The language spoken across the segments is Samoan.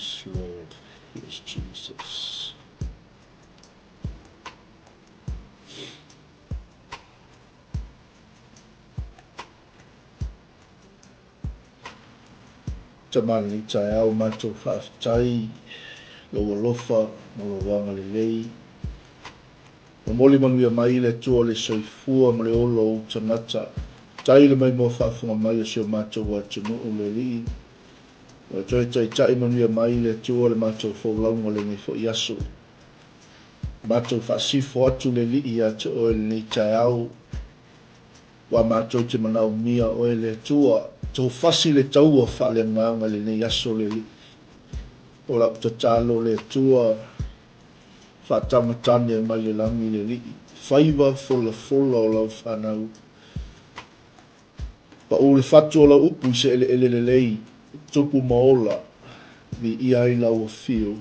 is Lord, He is Jesus. Tama lenei taeao matou faafetai lou alofa ma lou agalelei. Momoli manuia mai le Atua le soifua ma le ola o ou tagata. Tai le maimoa faafofoga mai o si o matou atunuu le Alii. Ua toe taitai manuia mai le Atua le matou folauga lenei foi aso. Matou faasifo atu le Alii ia te oe lenei taeao. Ua matou te manaomia oe le Atua, tofasi le taua faaleagaga i lenei aso le Alii. O lau tatalo le Atua, faatamatane mai le lagi le Alii, faiva folafola o lau fanau. Pau le fatu o lau upu i se eleele lelei, tupu ma ola, viia ai lau afio.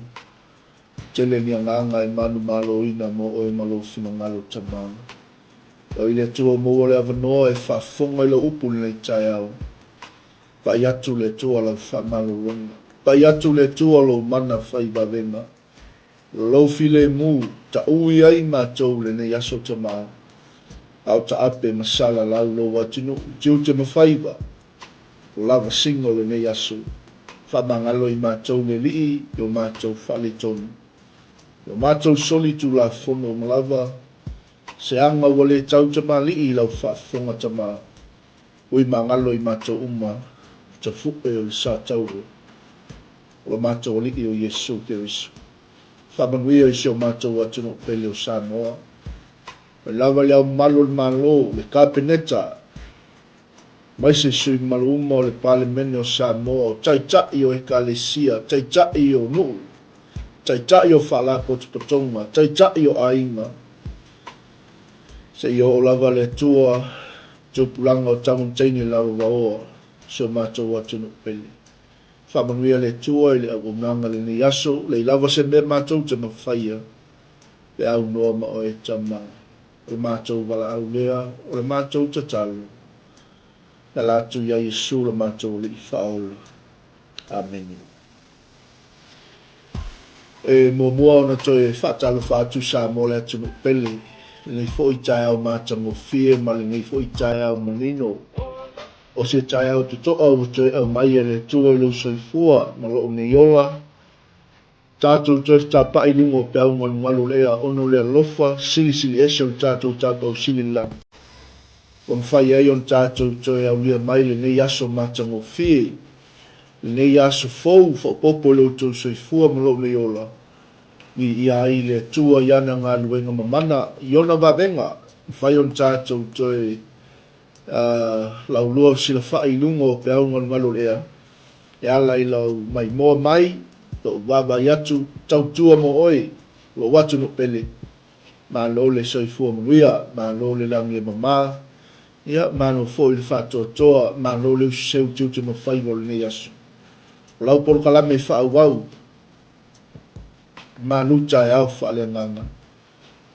Tele ni agaga e manumaloina mo oe ma lou finagalo Tama. Oi le Atua maua le avanoa e faafofoga i lau upu i lenei taeao. Pai atu le Atua lau faamalologa. Pai atu le Atua lou mana fai vavega. Lou filemu, taui ai matou i lenei aso Tama. A o taape ma salalau lou atunuu, tiute ma faiva. O lava singa o lenei aso. Faamagalo i matou le Alii i o matou faaletonu. I o matou soli tulafono ma lava se aga ua le tau tamalii i lau faafofoga Tama. Ui magalo i matou uma tafu'e o le sa taua o lo matou Alii o Iesu Keriso. Faamanuia i si o matou atunuu pele o Samoa. Mai lava i le Ao Mamalu o le Malo, le Kapeneta, aemaise sui mamalu uma o le Palemene o Samoa, o Taitai o Ekalesia, Taitai o nuu, Taitai o Faalapotopotoga, Taitai o aiga, seia oo lava le Atua i tupulaga o Tagoteine Lalovaoa, si o matou atunuu pele. Faamanuia le Atua i le auaunaga i lenei aso, leai lava se mea matou te mafaia pe aunoa ma oe Tama. O le matou valaau lea, o le matou tatalo, e ala atu iā Iesu lo matou Alii Faaola. Amene. E muamua ona toe faatalofa atu Samoa le atunuu pele, lenei foi taeao matagofie ma lenei foi taeao manino. O se taeao totoa ua toe aumai e le Atua i lou soifua ma lou nei ola, Tatou toe fetapa'i i luga o peau galugalu o le ea ona o le alofa silisili ese o le tatou Tapaau Sili i le lagi, ua mafai ai ona tatou toe aulia mai lenei aso matagofie, lenei aso fou faaopoopo i lo outou soifua ma lou nei ola. Viia ai le Atua i ana galuega mamana, i ona vavega, mafai ona tatou toe laulua silafa'i i luga o peau galugalu o le ea. E ala i lau maimoa mai, lou vaavaai atu, tautua mo oe, lou atunuu pele. Malo le soifua manuia, malo le lagi e mama, ia malo foi le faatoatoa, malo le usiseu tiute ma faiva o lenei aso. O lau polokalame faaauau, malu taeao faaleagaga,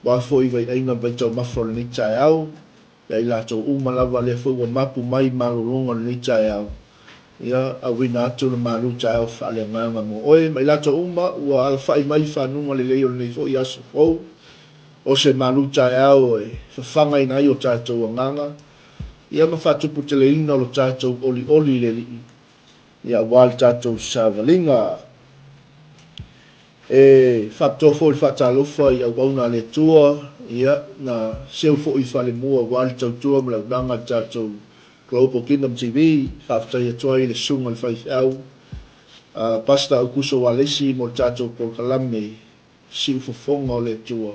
aua foi vaiaiga ma vaitaumafa o lenei taeao, Ia i latou uma lava lea foi ua mapu mai i malologa o lenei taeao, ia auina atu le malu taeao faaleagaga mo oe ma i latou uma ua alafai mai i fanuga lelei o lenei foi aso fou, o se malu taeao e fafagaina ai o tatou agaga, ia ma faatuputeleina o lo tatou olioli i le Alii. Ia aua le tatou savaliga. E faapitoa foi le faatalofa i auauna a le Atua, ia, na seu foi i falemua aua le tautua ma le auaunaga a le tatou Global Kingdom TV. Faafetai atu ai i le Susuga i le Faifeau, Pastor Aukuso Walesi mo le tatou polokalame Siufofoga o le Atua,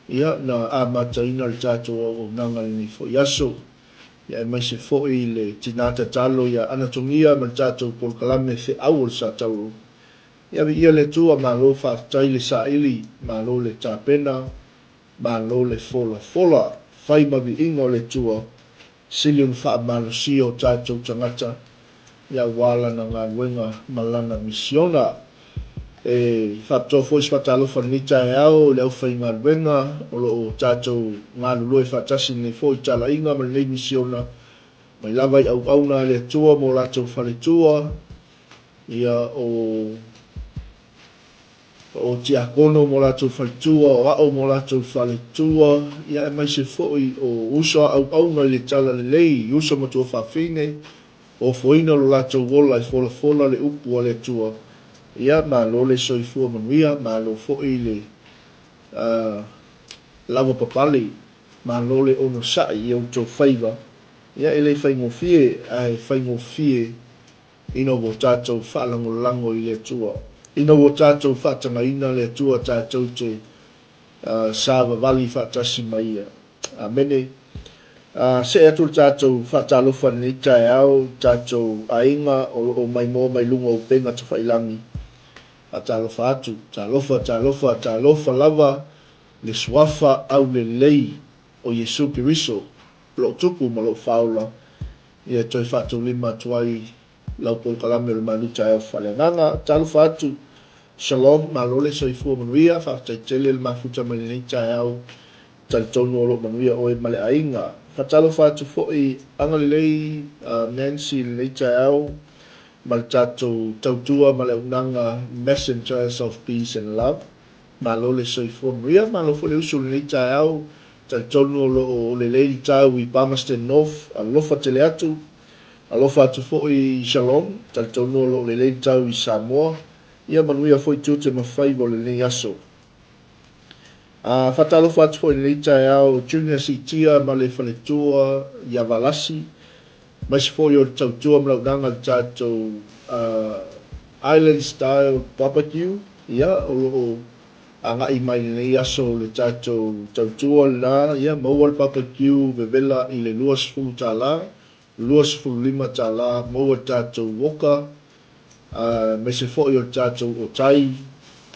ia, na amataina le tatou auaunaga i lenei foi aso. Ia aemaise foi le tina tatalo ia Anatogia ma le tatou polokalame Feau o le Satauro. Ia viia le Atua, malo faafetai le saili, malo le tapena, malo le folafola. Fai ma viiga o le Atua, sili ona faamalosia o tatou tagata ia aua lana galuega ma lana misiona. E faapitoa foi se faatalofa i lenei taeao i le aufaigaluega o lo o tatou galulue faatasi i lenei foi talaiga ma lenei misiona, mai lava i auauna a le Atua ma o latou faletua, ia o. O Tiakono ma o latou faletua, o Ao ma o latou faletua, ia aemaise foi o uso a auauna i le Talalelei, uso ma tuafafine, ofoina lo latou ola e folafola le upu a le Atua. Ia, malo le soifua manuia, malo foi le lavapapale, malo le onosai i outou faiva. Ia, e le faigofie, ae faigofie Ina ua tatou faalagolago i le Atua. Ina ua tatou faatagaina le Atua tatou te savavali faatasi ma Ia. Amene. See atu le tatou faatalofa i lenei taeao i tatou aiga o lo o maimoa mai luga o upega tafailangi. Faatalofa atu, talofa, talofa, talofa lava le Suafa aulelei o Iesu Keriso, lou Tupu ma lou Faaola, Ia toe faataulima atu ai lau polokalame o le malu taeao faaleagaga. Talofa atu. Shalom, malo le soifua manuia, faafetai tele le mafuta mai lenei taeao, talitonu o lo o manuia oe ma le aiga. Faatalofa atu foi agalelei Nancy i lenei taeao ma le tatou tautua ma le auaunaga Messengers of Peace and Love. Malo le soifua manuia, malo foi le usu i lenei taeao. Talitonu o lo o lelei le tau i Palmerston North, alofa tele atu. Alofa atu foi i Shalom, talitonu o lo o lelei le tau i Samoa. Ia manuia foi tiute ma faiva o lenei aso. A faatalofa atu foi i lenei taeao Junior Siitia ma le faletua ia Valasi, aemaise foi o le tautua ma le auaunaga i le tatou Island Style Barbecue, ia o lo o agai mai lenei aso le tatou tautua lena, ia maua le barbecue vevela i le $20, $25, maua le tatou woka, aemaise foi o le tatou otai,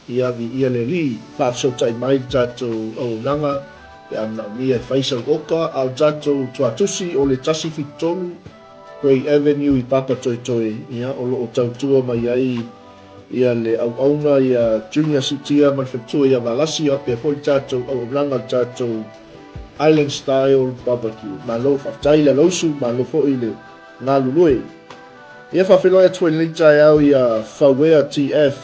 ia viia le Alii. Faafesootai mai le tatou auaunaga pe a manaomia e fai sau oka, a o le tatou tuatusi o le 173 Grey Avenue i Papatoetoe, ia o lo o tautua mai ai ia le auauna ia Junior Siitia ma le faletua ia Valasi faapea foi le tatou auaunaga le tatou Island Style Barbecue. Malo faafetai le alausu, malo foi le galulue. Ia faafeiloai atu foi i lenei taeao ia Fauea TF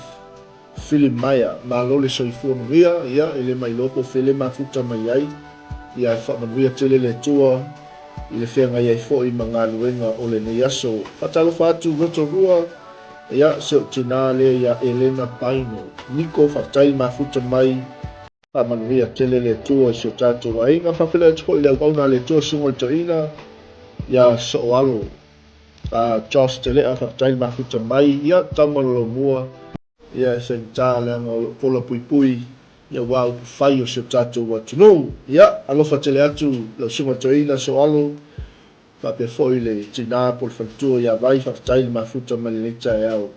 Filimaia, malo le soifua manuia, ia e le mailoa po o fea le mafuta mai ai, ia ae faamanuia tele le Atua i le feagai ai foi ma galuega o lenei aso. Faatalofa atu Rotorua, ia si ou tina lea ia Elena Paino. Niko, faafetai le mafuta mai, faamanuia tele le Atua i si o tatou aiga. Faafeiloai atu foi i le auauna a le Atua Susuga i le Toeaina ia Sooalo. Josh Telea, faafetai le mafuta mai, ia tama o Lomua. Ia e faigata leaga o lo o pola puipui ia aua upu fai o si o tatou atunuu. Ia, alofa tele atu lau Susuga Toeaina Soalo, faapea foi le tina po o le faletua ia Vai, faafetai le mafuta mai lenei taeao.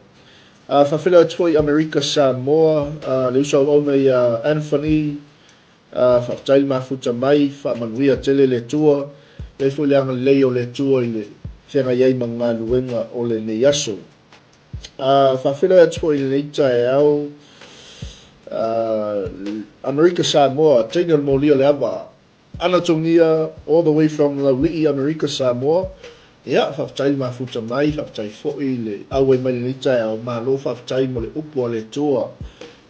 Faafeiloai atu foi i Amerika Samoa, le uso auauna ia Anthony, Faafetai le mafuta mai, faamanuia tele le Atua. E i ai foi le agalelei o le Atua i le feagai ai ma galuega o lenei aso. Faafeiloai atu foi i lenei taeao, Amerika Samoa, teine o le molia o le ava, Anatogia all the way from Laulii, Amerika Samoa. Ia, faafetai le mafuta mai, faafetai foi le auai mai lenei taeao, malo faafetai mo le upu a le Atua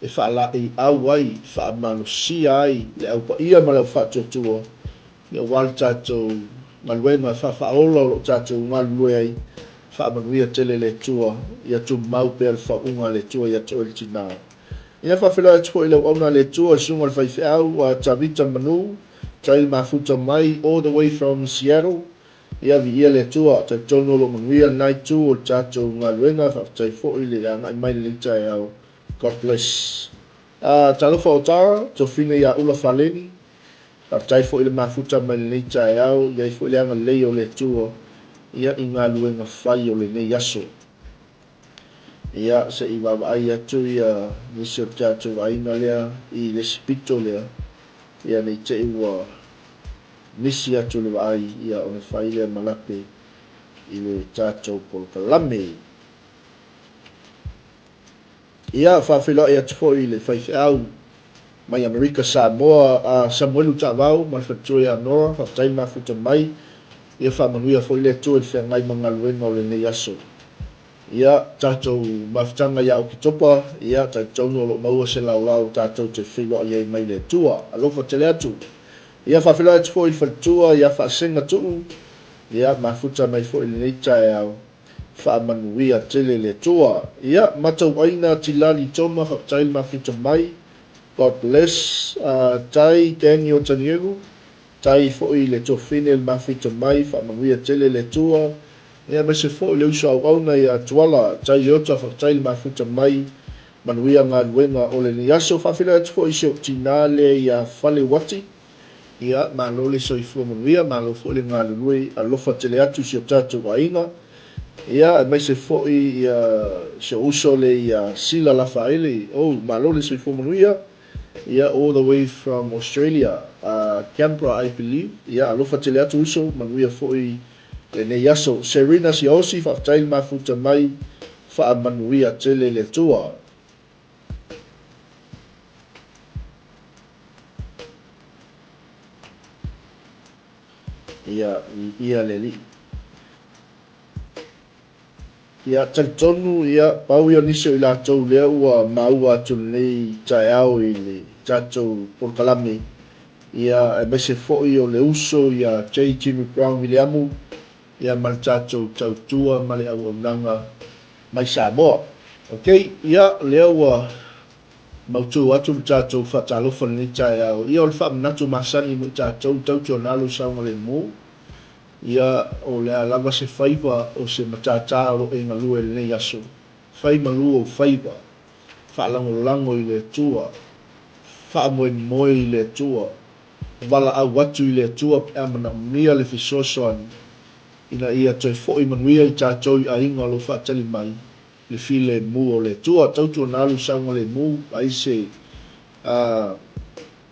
e faalaeiau ai, faamalosia ai le Au Paia ma le Au Faatuatua, aua le tatou galuega faafaaola o lo o tatou galulue ai, faamanuia tele le Atua, ia tumau pea le faauuga a le Atua ia te oe le tina. Ia faafeiloai atu foi i le auauna a le Atua, le susuga i le faifeau a Tavita Manu, tai le mafuta mai all the way from Seattle, Ia viia le Atua, talitonu o lo o manuia lena itu o le tatou galuega, faafetai foi le agai mai lenei taeao. God bless. Talofa o Tara, tofina ia Ula Faleni, faafetai foi le mafuta mai lenei taeao, i ai foi le agalelei o le Atua ia i galuega fai o lenei aso. Ia se i vaavaai atu ia nisi o le tatou aiga lea i le isi pito lea, ia ne i te i ua misi atu le vaai ia ona fai lea ma lape i le tatou polokalame. Ia, faafeiloai atu foi i le faifeau mai Amerika Samoa a Samuelu Taavao ma le faletua ia Nora, faafetai le mafuta mai, ia faamanuia foi le Atua i le feagai ma galuega o lenei aso. Ia, tatou mafutaga ia Oketopa, ia, talitonu o lo o maua se laolao tatou te feiloai ai mai le Atua. Alofa tele atu. Ia, faafeiloai atu foi i le faletua ia Faasega Tuu, ia, mafuta mai foi i lenei taeao. Faamanuia tele le Atua. Ia, Matauaina Tilali Toma, faafetai le mafuta mai. God bless. Tai Daniel Tanielu, Tai foi i le Tofine le mafuta mai, faamanuia tele le Atua. Ia aemaise foi le uso auauna ia Tuala, Tai Leota, faafetai le mafuta mai, manuia galuega o lenei aso. Faafeiloai atu foi i si ou tina lea ia Fale Uati, ia malo le soifua manuia, malo foi le galulue, alofa tele atu i si o tatou aiga. Ia aemaise foi ia si ou uso lea ia Sila Lafaele, oh malo le soifua manuia. Ia all the way from Australia, Canberra I believe. Ia alofa tele atu uso, manuia foi lenei aso. Serena Siaosi, faafetai le mafuta mai, faamanuia tele le Atua. Ia, viia le Alii. Ia, talitonu, ia, pau ia o nisi o i latou lea ua maua atu i lenei taeao i le tatou polokalame, ia, aemaise foi o le uso ia J. Jimmy Brown Viliamu, ia, ma le tatou tautua ma le auaunaga mai Samoa. Ok, ia, lea ua mautu atu le tatou faatalofa i lenei taeao. Ia, o le faamanatu masani mo i tatou, tautuana lou saogalemu. Ia, o le a lava se faiva o se matata o lo o e galue i lenei aso, fai malu ou faiva, faalagolago i le Atua, faamoemoe i le Atua, valaau atu i le Atua pe a manaomia le fesoasoani ina ia toe foi manuia i tatou i aiga o lo o faatali mai le filemu o le Atua. Tautuana alu saogalemu, ai se a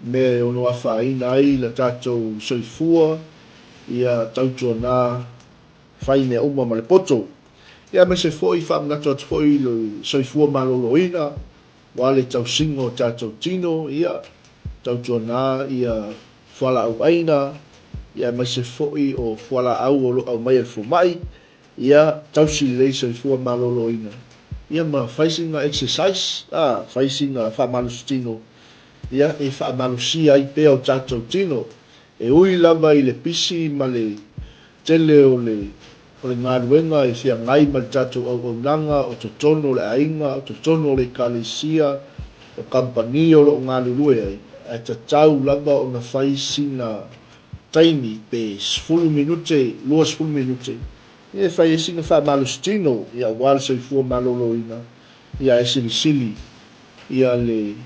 mea e ono afaina ai la tatou soifua, ia tautuana fai mea uma ma le poto. Ia aemaise foi faamanatu atu foi i le soifua maloloina aua le tausiga o tatou tino, ia tautuana ia fualaau aina, ia aemaise foi o fualaau o lo o aumaia e le fomai, Ia tausi lelei soifua maloloina, ia ma fai sina exercise, a, fai sina faamalosi tino, ia, e faamalosia ai pea o tatou tino. E ui lava i le pisi ma le tele o le, o le galuega e feagai ma le tatou auaunaga, o totonu o le aiga, o totonu o le ekalesia, o kamupani o lo o galulue ai, ae tatau lava ona fai sina taimi pe 10 minute, 20 minute, ia e fai ai sina faamalositino, ia aua le soifua maloloina, ia ae silisili ia le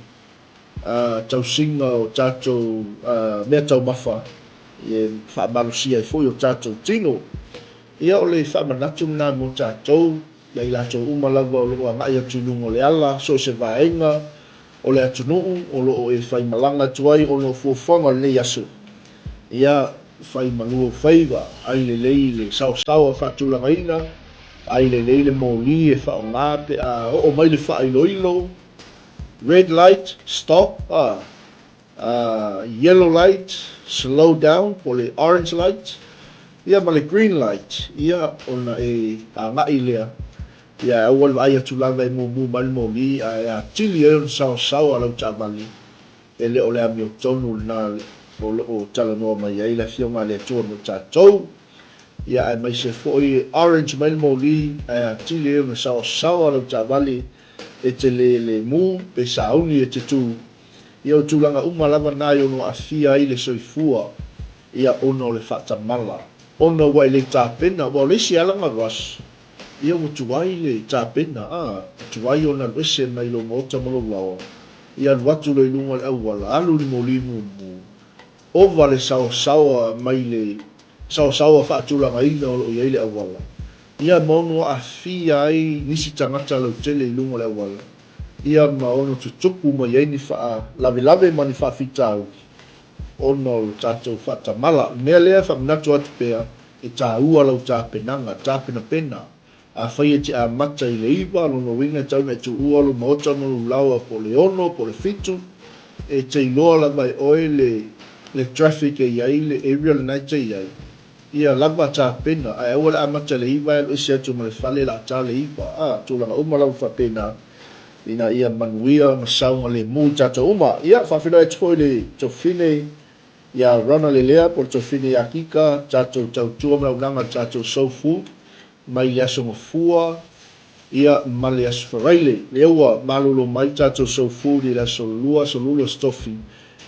tausiga o tatou mea taumafa, ia e faamalosia ai foi o tatou tino. Ia o le faamanatu lena mo tatou, ia i latou uma lava o lo o agai atu i luga o le ala, so o se vaega o le atunuu o lo o e faimalaga atu ai ona o fuafuaga o lenei aso, ia fai malu ou faiva, ai lelei le saosaoa faatulagaina, ai lelei le moli e faaaoga pe a oo mai le faailoilo, red light, stop, a, yellow light, slow down, po o le orange light, ia ma le green light, ia ona e agai lea Ia e aua le vaai atu lava e mumu mai le moli ae atili ai ona saosaoa lau taavale, e le o le amiotonu lena o lo o talanoa mai ai le Afioga a le Atua mo tatou. Ia aemaise foi e orange mai le moli ae atili ai ona saosaoa lau taavale e te le lemu pe sauni e te tu. Ia o tulaga uma lava na e ono aafia ai le soifua ia ona o le faatamala, ona ua e le tapena, aua o le isi ala na rush Ia ua tuai le tapena, a, ua tuai ona alu ese mai lou maota ma lou laoa, ia alu atu loa i luga o le auala, alu i le moli mumu, ova le saosaoa mai le saosaoa faatulagaina o lo o i ai le auala, ia ma ono aafia ai nisi tagata lautele i luga o le auala, ia ma ono tutupu mai ai ni faalavelave ma ni faafitauli ona o le tatou faatamala. O le mea lea e faamanatu atu pea, E taua lau tapenaga, tapenapena. Afai e te amata i le iva, lona uiga e tau ina e tuua lou maota ma lou laoa po o le ono po o le fitu, e te iloa lava e oe le le traffic e i ai le area lena e te i ai. Ia lava tapena, ae aua le amata i le iva e alu ese atu ma le fale la ta le iva. A, tulaga uma lava faapena, ina ia manuia ma saogalemu i tatou uma. Ia, faafeiloai atu foi i le tofine ia Rona Lelea po o le tofine ia Kika, tatou tautua ma launaga i le tatou Soul Food mai le Aso Gafua, ia, ma le Aso Faraile. Lea ua malolo mai le tatou Soul Food i le Aso Lua, Aso Lulu, Aso Tofi,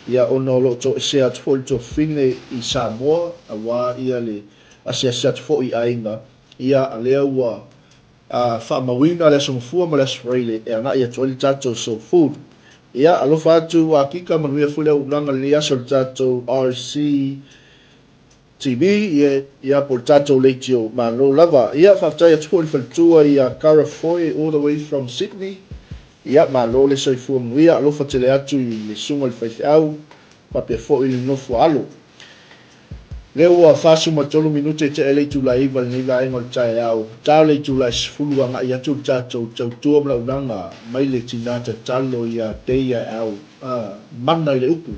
ia, ona o lo o toesea atu foi le tofine i Samoa, aua ia le asiasi atu foi i aiga, ia, a lea ua faamauina le Aso Gafua ma le Aso Faraile e agai atu ai le tatou Soul Food. Ia, alofa atu Akika, manuia foi le auaunaga i lenei aso i le tatou RC TV, ia, ia po o le tatou leitio. Malo lava. Ia, faafetai atu foi i le faletua ia Cara Foy all the way from Sydney. Ia, malo le soifua manuia. Alofa tele atu i le susuga i le faifeau faapea foi le nofo a alo. Lea ua 43 minute tea ai le itula e iva i lenei vaega o le taeao. Ta le itula e 10 agai atu le tatou tautua ma launaga mai le tina tatalo ia Deia Au a mana i le upu.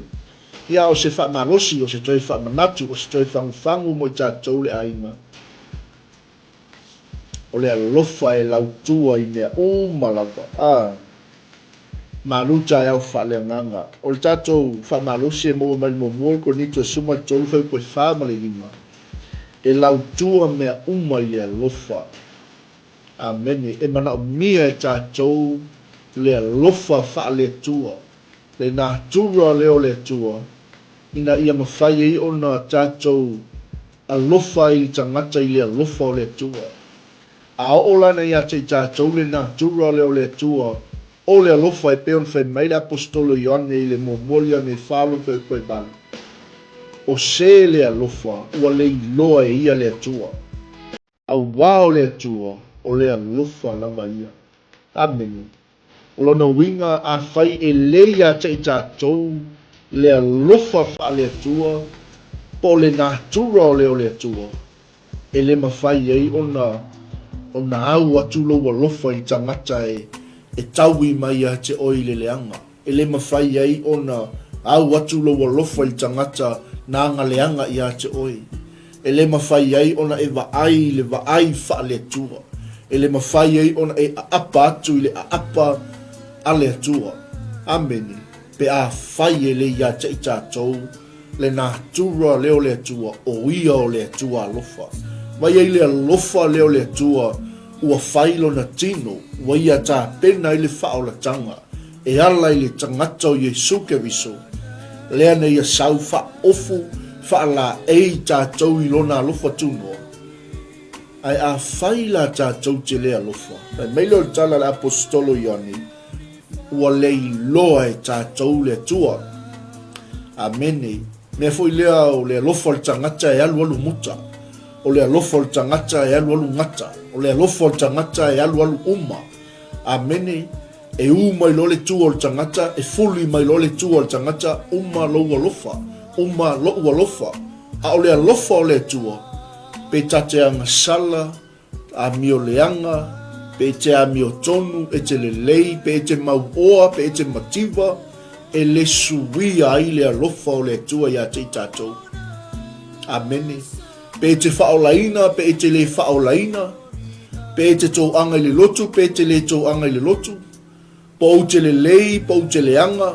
Ia o se faamalosi, o se toe faamanatu, o se toe fagufagu mo i tatou le aiga. O le alofa e lautua i mea uma lava. A. Malu taeao faaleagaga. O le tatou faamalosi e maua mai le muamua o le Korinito e 13 fuaiupu e 4 ma le 5, E lautua mea uma i le alofa. Amene. E manaomia e tatou le alofa faale-Atua, le natura lea o le Atua, ina ia mafai ai ona tatou alofa ai i le tagata i le alofa o le Atua. A oo lana ia te i tatou le natura lea o le Atua, o le alofa e pei ona fai mai le Aposetolo Ioane i le muamua Ioane e fa lona fuaiupu e valu, O se le alofa ua le iloa e ia le Atua. Aua o le Atua, o le alofa lava ia. Amene. O lona uiga, afai e le ia te i tatou le alofa faale-Atua, po o le natura o le o le Atua, e le mafai ai ona ona au atu lou alofa i le tagata e e taui mai ia te oe i le leaga. E le mafai ai ona au atu lou alofa i le tagata nāna leaga ia te oe. E le mafai ai ona e vaai i le vaai faale-Atua. E le mafai ai ona e aapa atu i le aapa a le Atua. Amene. Pe afai e le ia te i tatou le natura lea o le Atua, o Ia o le Atua alofa. Mai ai le alofa lea o le Atua ua fai Lona tino, ua Ia tapena ai le faaolataga e ala i le tagata o Iesu Keriso, lea na Ia sau faaofu faalaei tatou i Lona alofa tunoa. Ae afai la tatou te le alofa, fai mai lea o le tala a le Aposetolo Ioane, ua le iloa e tatou le Atua. Amene. Mea foi lea o le alofa o le tagata e alualu muta, o le alofa o le tagata e alualu gata, o le alofa o le tagata e alualu uma. Amene. E ū mai loa le tua o le tagata, e fuli mai loa le tua o le tagata, uma lou alofa, uma loʻu alofa. A o le alofa o le Atua, pe ta te agasala, amio leaga, pe e te amiotonu, e te lelei, pe e te mauoa, pe e te mativa, e le suia ai le alofa o le Atua iā te i tatou. Amene. Pe e te faaolaina, pe e te le faaolaina, pe e te toaga i le lotu, pe e te le toaga i le lotu, po ou te lelei, po ou te leaga,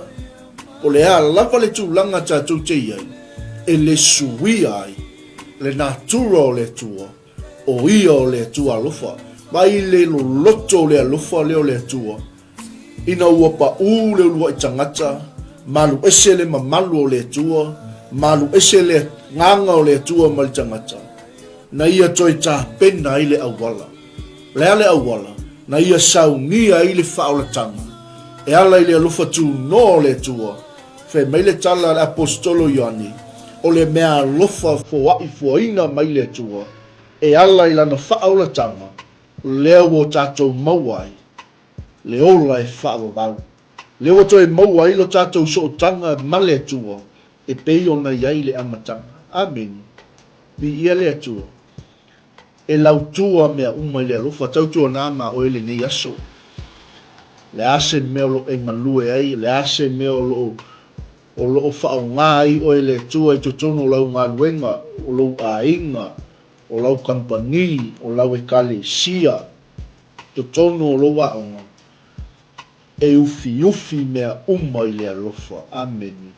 po o le a lava le tulaga tatou te i ai, e le suia ai le natura o le Atua, o Ia o le Atua alofa. Mai le loloto o le alofa lea o le Atua, ina ua paʻū le uluai tagata, malu ese le mamalu o le Atua, malu ese le agaga o le Atua mai le tagata, na Ia toe tapena ai le auala. O le a le auala? Na Ia saunia ai le faaolataga, e ala i le alofa tunoa o le Atua. Fai mai le tala a le Aposetolo Ioane, O le meaalofa foai fuaina mai le Atua, e ala i Lana faaolataga, lea ua o tatou maua ai le ola e faavavau, lea ua toe maua ai lo tatou sootaga ma le Atua e pei ona i ai le amataga. Amene. Viia le Atua. E lautua mea uma i le alofa. Tautuana ma oe lenei aso. O le a se mea o lo o e galue ai, o le a se mea o lo o. o lo o faaaoga ai oe e le Atua i totonu o lau galuega, o lou aiga, o lau kamupani, o lau ekalesia, totonu o lou aoga, e ufiufi mea uma i le alofa. Amene.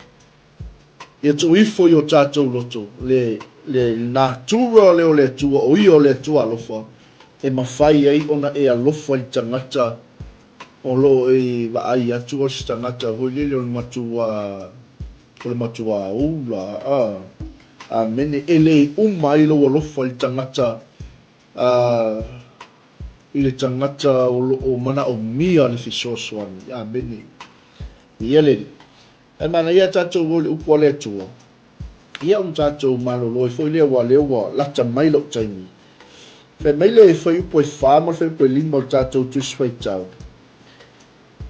Ia tuu ifo i o tatou loto le, le natura lea o le Atua, o Ia o le Atua alofa, e mafai ai ona e alofa i le tagata o lo o e vaai atu o se tagata foi lele o le matua, o le matua ula, a. Amene. E le uma ai lou alofa i le tagata, a, i le tagata o lo o manaomia le fesoasoani. Amene. Ia le Alii. Ae manaia tatou o i le upu a le Atua, ia ona tatou malolo ai foi lea aua o lea ua lata mai lou taimi. Fai mai le fuaiupu e fa ma le fuaiupu e lima o le tatou Tusi Faitau,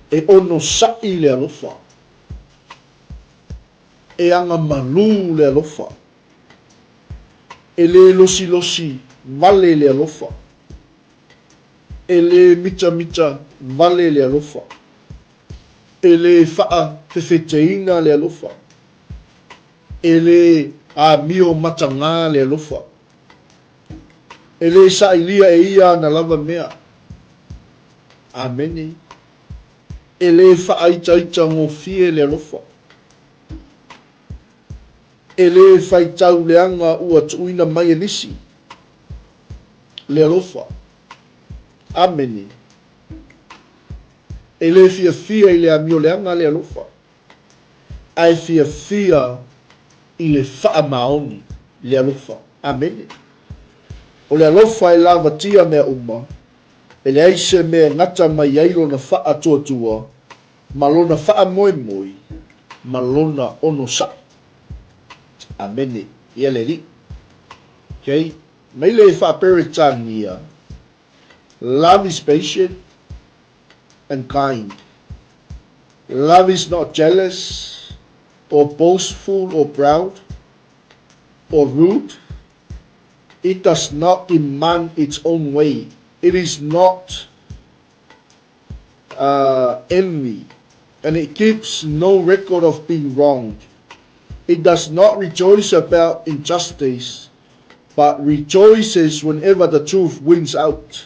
E onosai le alofa, e agamalu le alofa, e le losilosi vale le alofa, e le mitamita vale le alofa. E le faafefeteina le alofa. E le amio matagā le alofa. E le sailia e ia ana lava mea. Amene. E le faaitaita gofie le alofa. E le faitau leaga ua tuuina mai e nisi le alofa. Amene. E le fiafia i le amio leaga le alofa, ae fiafia i le faamaoni le alofa. Amene. O le alofa e lavatia mea uma, e leai se mea e gata mai ai lona faatuatua ma lona faamoemoe ma lona onosai. Amene. Ia le Alii. Okay. Mai le Faa-Peretania, Love is patient and kind. Love is not jealous or boastful or proud or rude. It does not demand its own way. It is not uh, envy, and it keeps no record of being wronged. It does not rejoice about injustice, but rejoices whenever the truth wins out.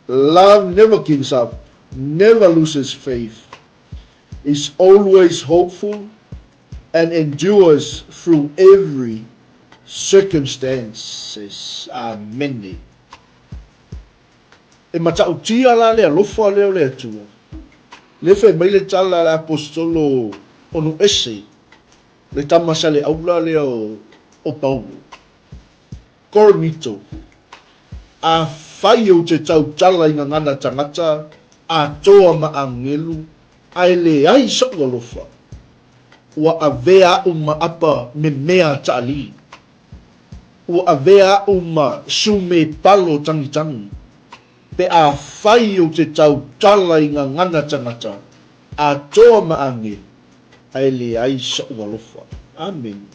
Love never gives up, never loses faith, is always hopeful, and endures through every circumstances. Amene. E matautia la le alofa lea o le Atua. Lea fai mai le tala a le Aposetolo o Nuese, le tama saleaula lea o Paulo, Korinito, Afai ou te tautala i gagana tagata atoa ma agelu, ae leai soʻu alofa, ua avea aʻu ma apa memea taʻalili. Ua avea aʻu ma sume palo tagitagi, pe afai ou te tautala i gagana tagata atoa ma agelu, ae leai soʻu alofa. Amene.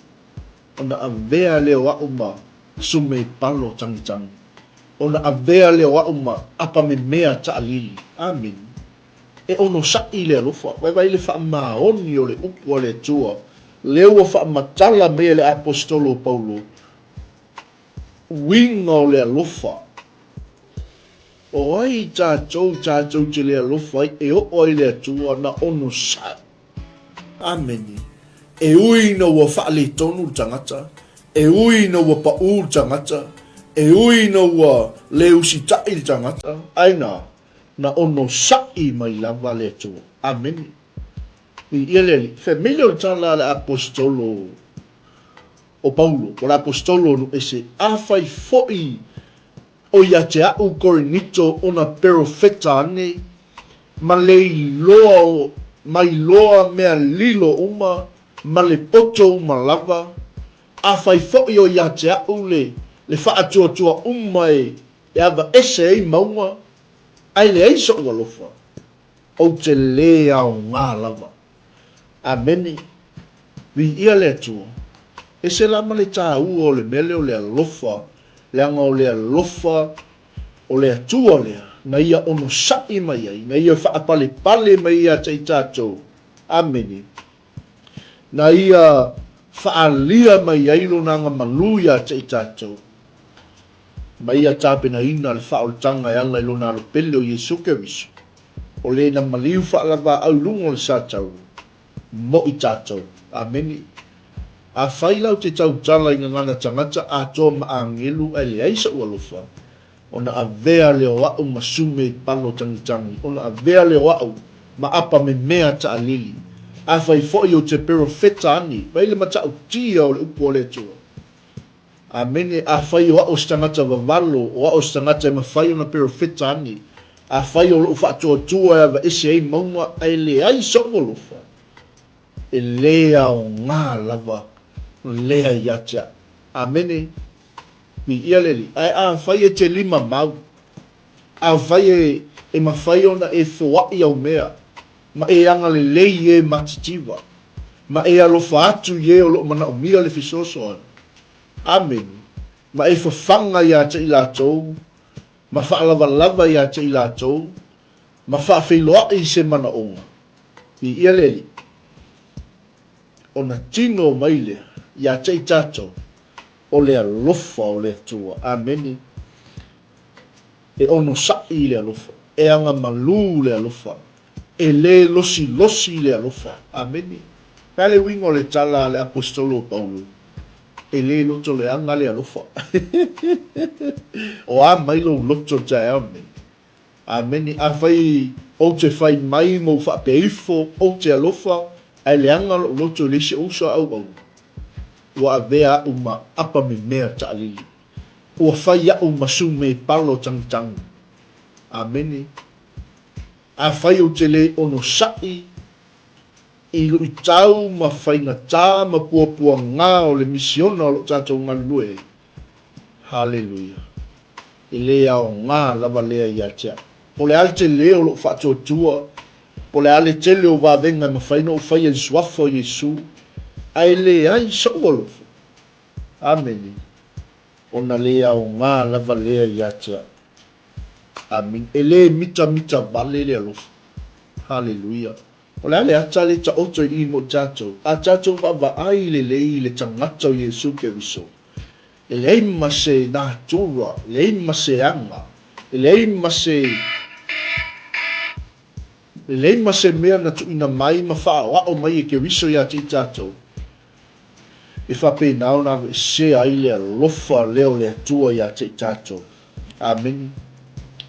Ona avea lea o aʻu ma sume palo tagitagi. Ona avea lea o aʻu ma apa memea taʻalili. Amene. E onosai le alofa. Vaivai le faamaoni o le upu a le Atua, lea ua faamatala mai e le Aposetolo o Paulo, uiga o le alofa. O ai tatou tatou te le alofa ai e oo ai le Atua na onosai? Amene. E ui ina ua faaletonu le tagata, e ui ina ua paʻū le tagata, e ui ina ua le usitaʻi le tagata, ae na, na onosai mai lava le Atua. Amene. Viia le Alii. Fai mai lea o le tala a le Aposetolo o Paulo, o le Aposetolo o Nuese, Afai foi o ia te aʻu Korinito ona perofeta ane, ma le iloa o, ma iloa mea lilo uma, ma le poto uma lava, afai foi o ia te aʻu le, le faatuatua uma e, e avaese ai mauga, ae leai soʻu alofa, ou te lē aogā lava. Amene. Viia le Atua. Ese la ma le tāua o le mea lea o le alofa, leaga o le alofa o le Atua lea, na Ia onosai mai ai, na Ia faapalepale mai ai ia te i tatou. Amene. Na Ia faaalia mai ai Lona agamalu ia te i tatou, ma Ia tapenaina le faaolataga e ala i Lona Alo Pele o Iesu Keriso, o le na maliu faalavaau i luga o le sa taua, mo i tatou. Amene. Afai la ou te tautala i gagana tagata atoa ma agelu ae leai soʻu alofa, ona avea lea o aʻu ma sume i palo tagitagi, ona avea lea o aʻu ma apa memea taʻalili. Afai foi ou te perofeta ani, mai le matautia o le upu a le Atua. Amene. Afai o aʻu o se tagata vavalo, o aʻu o se tagata e mafai ona perofeta ani, afai o loʻu faatuatua e aveese ai mauga ae leai soʻu alofa, e lē aoga lava lea ia te aʻu. Amene. Viia le Alii. Ae afai e te lima mau, afai e, e mafai ona e foaʻi au mea, ma e agalelei i e matitiva, ma e alofa atu i e o lo o manaomia le fesoasoani. Amene. Ma e fafaga iā te i latou, ma faalavalava iā te i latou, ma faafeiloaʻi i se manaoga. Viia le Alii. Ona tino mai lea iā te i tatou, o le alofa o le Atua. Amene. E onosaʻi le alofa, e agamalū le alofa, e lē losilosi le alofa. Amene. Pe a le uiga o le tala a le Aposetolo o Paulo, E lē loto leaga le alofa. O a mai lou loto i le taeao lenei? Amene. Afai ou te fai mai ma ou faapea ifo, ou te alofa, ae leaga lou loto i le isi ou uso a auauna, ua avea aʻu ma apa memea taʻalili. Ua fai aʻu ma sume palo tagitagi. Amene. Afai ou te le onosaʻi i luitau ma faigata ma puapuagā o le misiona o lo tatou galulue ai, Haleluia! E le aoga lava lea ia te au. Po o le a le tele o lou faatuatua, po o le a le tele o vavega e mafai ona ou faia i le Suafa o Iesu, ae leai soʻu alofa. Amene. Ona le aoga lava lea ia te au. Amene. E le mitamita vale le alofa. Haleluia. O le a le ata le taoto i i mo tatou, a tatou vaavaai lelei i le tagata o Iesu Keriso, e leai ma se natura, e leai ma se aga, e leai ma se, e leai ma se mea na tuuina mai ma faaoao mai e Keriso iā te i tatou, E faapena ona aveesea ai le alofa lea o le Atua iā te i tatou. Amene.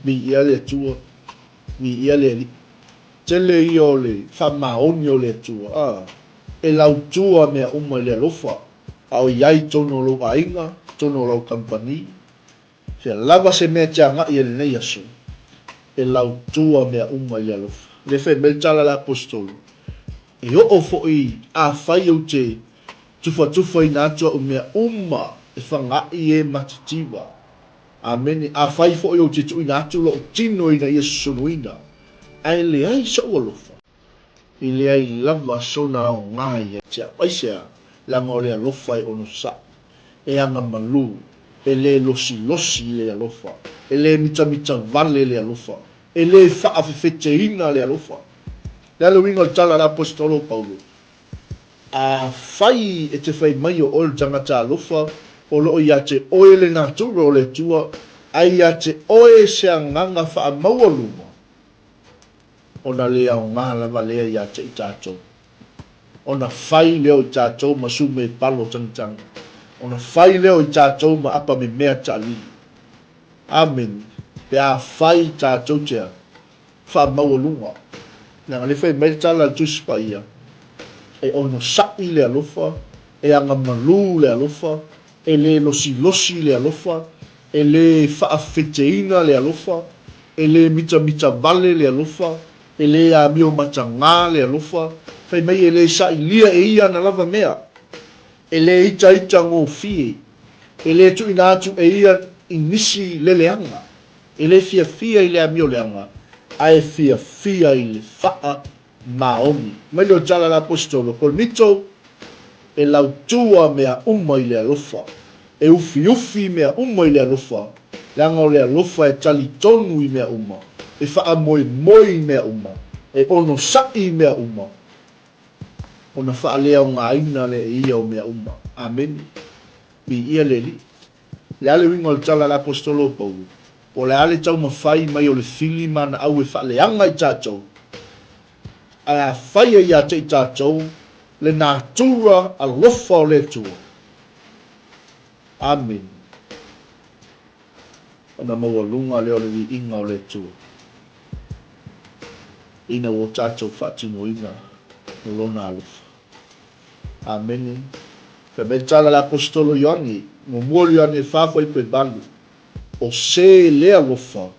Viia le Atua. Viia le Alii. Tele ia o le faamaoni o le Atua, a e lautua mea uma i le alofa, a o i ai tonu o lou aiga, tonu o lau kamupani. Fea lava se mea e te agai ai i lenei aso, e lautua mea uma i le alofa. Lea fai mai le tala a le Aposetolo, E oo foi afai ou te tufatufaina atu au mea uma e fagaʻi e matitiva. Amene. Afai foi ou te tuuina atu lou tino ina ia susunuina, ae leai soʻu alofa, e leai lava sona aoga ia te au. Aisea? Leaga o le alofa e onosaʻi, e agamalu, e lē losilosi le alofa, e lē mitamita vale le alofa, e lē faafefeteina le alofa. Le a le uiga o le tala a le Aposetolo o Paulo? Afai e te fai mai o oe o le tagata alofa, o lo o ia te oe le natura o le Atua, ae ia te oe se agaga faamaualuga, ona le aoga lava lea ia te i tatou. Ona fai lea o i tatou ma sume palo tagitagi. Ona fai lea o i tatou ma apa memea taalili. Amene. Pe afai tatou te a? Faamaualuga. Leaga lea fai mai le tala a le Tusi Paia, E onosaʻi le alofa, e agamalū le alofa, e lē losilosi le alofa, e lē faafeteina le alofa, e lē mitamita vale le alofa, e lē amio matagā le alofa, fai mai e lē sailia e ia ana lava mea, e lē itaita gofie, e lē tuuina atu e ia i nisi leleaga. E le fiafia i le amio leaga, ae fiafia i le faa maoni. Mai leo tala le Aposetolo Korinito, E lautua mea uma i le alofa, e ufiufi mea uma i le alofa, leaga o le alofa e talitonu i mea uma, e faamoemoe i mea uma, e onosai i mea uma. ona faaleaogaina lea e Ia o mea uma. Amene. Viia le Alii. O le a le uiga o le tala a le Aposetolo o Paulo? Po o le a le taumafai mai o le fili ma ana au e faaleaga i tatou, ae afai e ia te i tatou le natura alofa o le Atua. Amene. Ona maualuga lea o le viiga o le Atua, ina ua tatou faatinoina Lona alofa. Amene. Fai mai le tala a le Aposetolo Ioane, muamua o Ioane e fa fuaiupu e valu, O se le alofa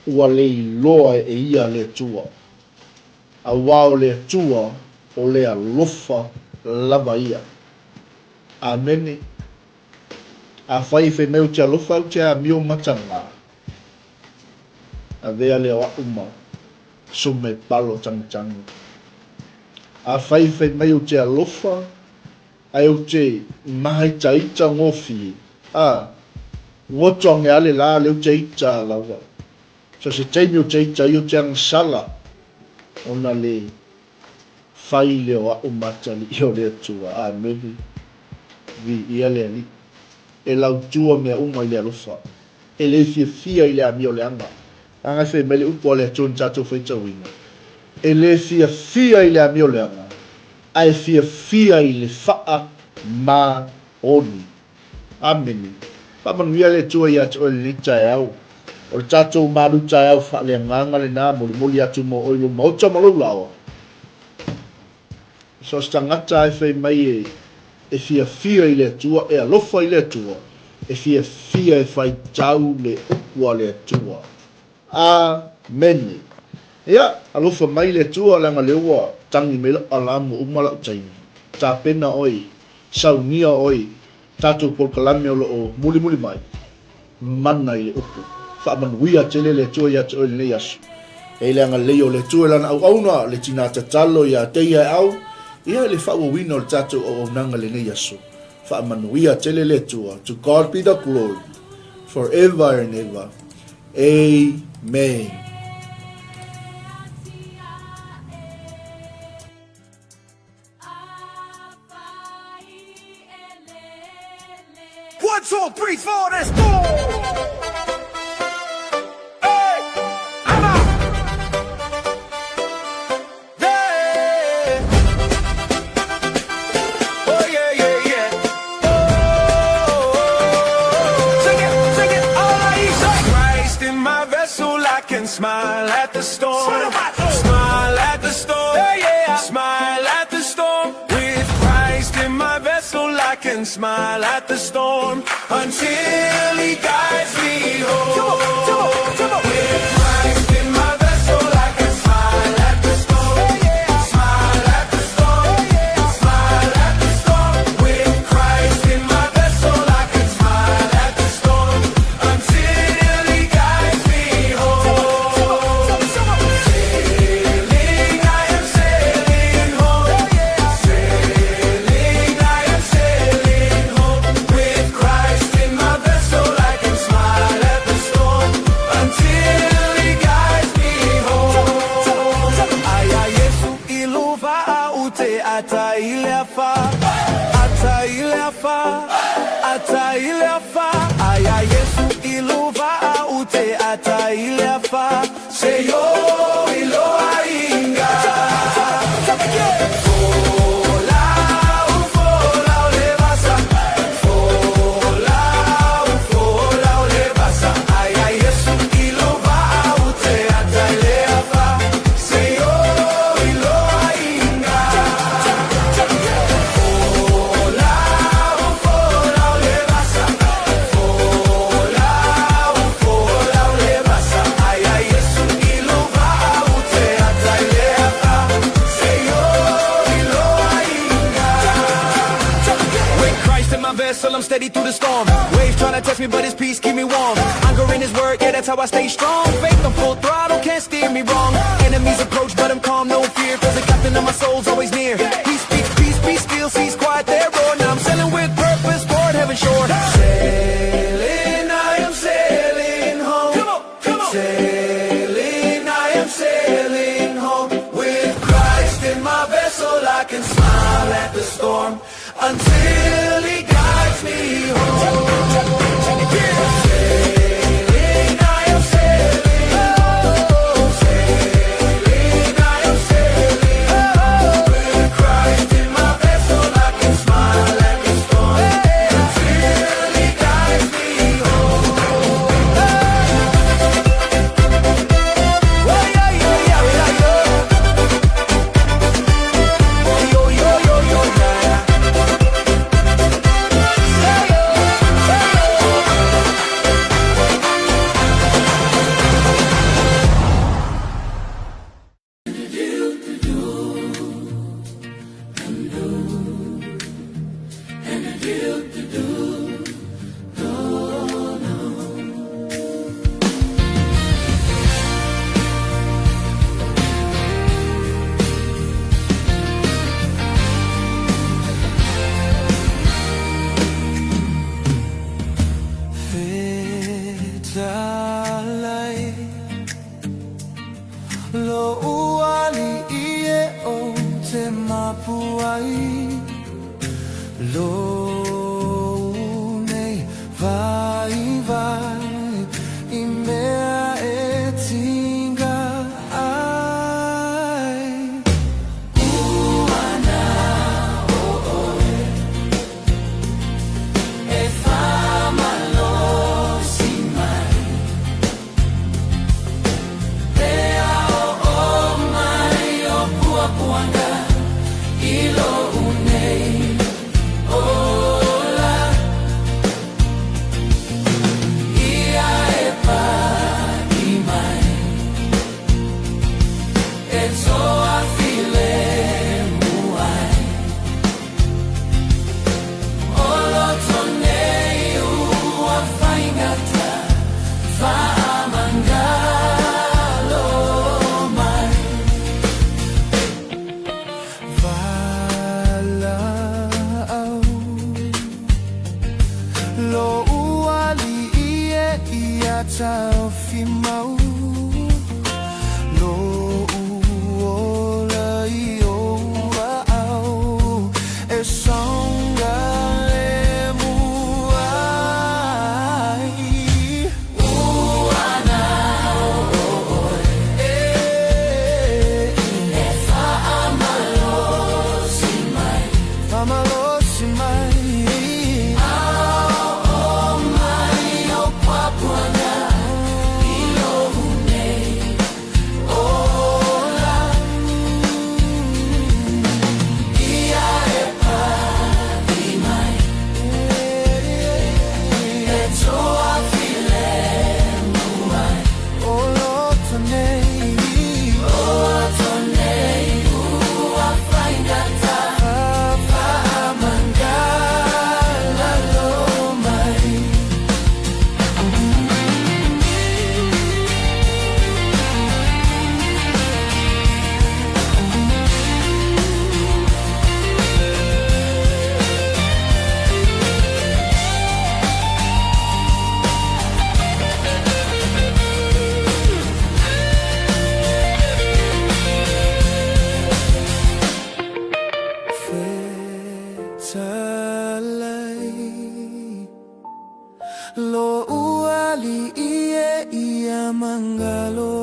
ua le iloa e ia le Atua, auā o le Atua o le alofa lava ia. Amene. Afai e fai mai ou te alofa au te amio mataga, avea lea o a'u ma suma e palo tagitagi. Afai e fai mai ou te alofa ae ou te maitaita gofie, a, goto age ale la lea ou te ita lava. So se taimi ou te ita ai ou te agasala ona le Fai lea o a'u matalii o le Atua. Amene. Viia le Alii. E lautua mea uma i le alofa. E le fiafia i le amio leaga. Leaga e fai mai le upu a le Atua na tatou faitauina, E le fiafia i le amio leaga, ae fiafia i le faamaoni. Amene. Faamanuia le Atua ia te oe i lenei taeao. O le tatou malu taeao faaleagaga lena, molimoli atu mo oe i lou maota ma lou laoa. So o se tagata e fai mai e, e fiafia i le Atua, e alofa i le Atua, e fiafia e faitau le upu a le Atua. Amene. Ia, alofa mai le Atua, leaga lea ua tagi mai lau alarm ua uma lau taimi. Tapena oe, saunia oe, tatou polokalame o lo o mulimuli mai, mana i le upu. Faamanuia tele le Atua ia te oe i lenei aso. E i le agalelei o le Atua i Lana auauna, le tina tatalo ia te ia e au, ia i le faaauauina o le tatou auaunaga i lenei aso. Faamanuia tele le Atua. To God be the glory, forever and ever. Amen. One, two, three, four, let's go! Hey, I'm out. Yeah. Oh, yeah, yeah, yeah. Oh, sing it, sing it, all I say. Christ in my vessel, I can smile at the storm. Smile at the storm. Yeah, yeah. Smile at the storm. With Christ in my vessel, I can smile at the storm until He guides me home. Come on, come on, come on. With Christ in my vessel, I can smile at the storm. Smile at the storm. Smile at the storm. With Christ in my vessel, I can smile at the storm until He guides me home. Sailing, I am sailing home. Sailing, I am sailing home. With Christ in my vessel, I can smile at the storm until He guides me home. Aia Iesu i lou vaa ou te ata i le afa, ata i le afa, ata i le afa. Aia Iesu i lou vaa ou te ata i le afa, seia oo i lou aiga. Folau, folau le vasa, folau, folau le vasa. Aia Iesu i lou vaa ou te ata i le afa, seia oo i lou aiga. Folau, folau le vasa, folau, folau le vasa. Aia Iesu i lou vaa ou te ata i le afa, seia oo i lou aiga. With Christ in my vessel, I'm steady through the storm. Waves trying to test me, but His peace keep me warm. Anchor in His word, yeah, that's how I stay strong. Faith on full throttle, can't steer me wrong. Enemies approach, but I'm calm, no fear. 'Cause the captain of my soul's always near. He speaks peace, be still, seas quiet their roar. Now I'm sailing with purpose toward heaven's shore. Sailing, I am sailing home. Come on, come on. Sailing, I am sailing home. With Christ in my vessel, I can smile. Fetalai Lou alii e ou te mapu ai Lou nei vaivai I mea e tinga ai Valaau Lou alii e ia taofi mau Lou ola i ou aao E saogalemu ai Faamalosi mai O loto nei Faamagalo mai. Fetalai Lou alii e ia magalo.